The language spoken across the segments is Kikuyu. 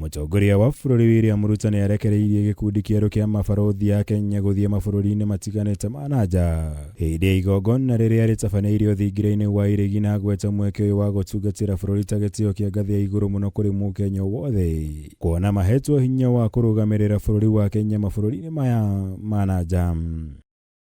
Mũtongoria wa bũrũri William Ruto nĩ arekereirie gĩkundi kĩerũ kĩa mabarũthi a Kenya gũthiĩ mabũrũri-inĩ matiganĩte ma na nja hĩndĩ ya igongona rĩrĩa rĩtabanĩirio thingira-inĩ wa iregi na agweta mweke ũyũ wa gũtungatĩra bũrũri ta gĩtĩo kĩa ngathĩ ya igũrũ mũno kũrĩ mũkenya o wothe kuona mahetwo hinya wa kũrũgamĩrĩra bũrũri wa Kenya mabũrũri-inĩ maya ma na nja.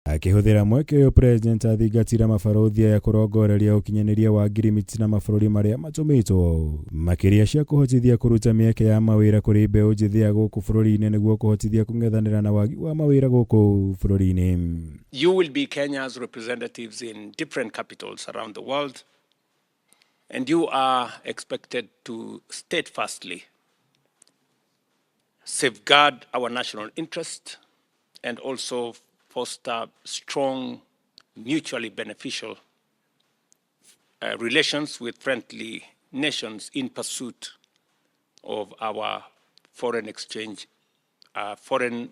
Akĩhũthĩra mweke ũyũ President athingatire mabarũthi aya kũrongoreria ũkinyanĩria wa ngirimiti na mabũrũri marĩa matũmĩtwo, makĩria cia kũhotithia kũruta mĩeke ya mawĩra kũrĩ mbeũ njĩthĩ ya gũkũ bũrũri-inĩ nĩguo kũhotithia kũng'ethanĩra na wagi wa mawĩra gũkũ bũrũri-inĩ. You will be Kenya's representatives in different capitals around the world, and you are expected to steadfastly safeguard our national interest and also foster strong, mutually beneficial relations with friendly nations in pursuit of our foreign exchange, foreign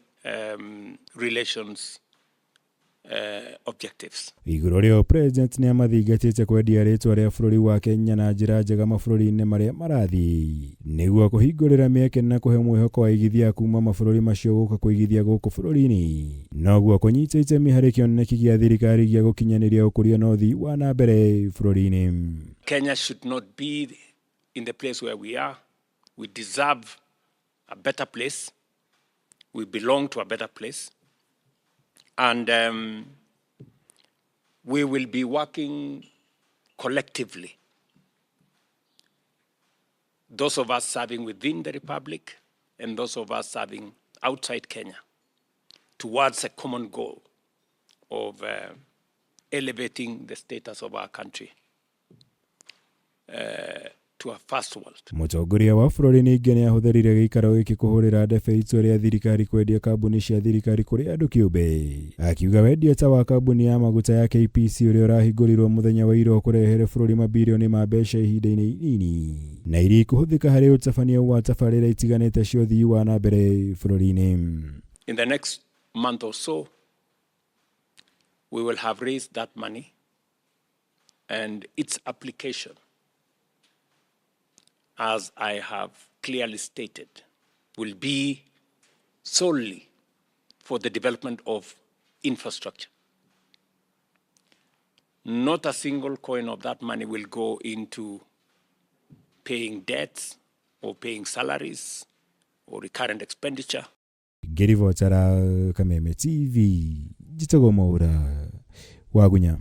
relations objectives. Igũrũ rĩo President nĩ amathingatĩte kwendia rĩtwa rĩa bũrũri wa Kenya na njĩra njega mabũrũri-inĩ marĩa marathiĩ nĩguo kũhingũrĩra mĩeke na kũhe mwĩhoko aigithia kuma mabũrũri macio gũka kũigithia gũkũ bũrũri-inĩ noguo kũnyita itemi harĩ kĩoneki gĩa thirikari gĩa gũkinyanĩria ũkũria na ũthii wa na mbere bũrũri-inĩ. Kenya should not be in the place where we are. We deserve a better place. We belong to a better place. And we will be working collectively. Those of us serving within the Republic and those of us serving outside Kenya towards a common goal of elevating the status of our country to a first world. Mũtongoria wa bũrũri ningĩ nĩ ahũthĩrire gĩikaro gĩkĩ kũhũrĩra ndebe itua rĩa thirikari kwendia kambuni cia thirikari kũrĩ andũ kĩũmbe, akiuga wendia ta wa kambuni ya maguta ya KPC ũrĩa ũrahingũrirwo mũthenya wa ira ũkũrehere bũrũri mabirioni ma mbeca ihinda-inĩ inini na iria ikũhũthĩka harĩ ũtabania wa tabarĩra itiganĩte cia ũthii wa na mbere bũrũri-inĩ. In the next month or so, we will have raised that money and its application, as I have clearly stated, will be solely for the development of infrastructure. Not a single coin of that money will go into paying debts or paying salaries or recurrent expenditure. Ngĩribotera Kameme TV, njĩtagwo Mwaura Wagunya.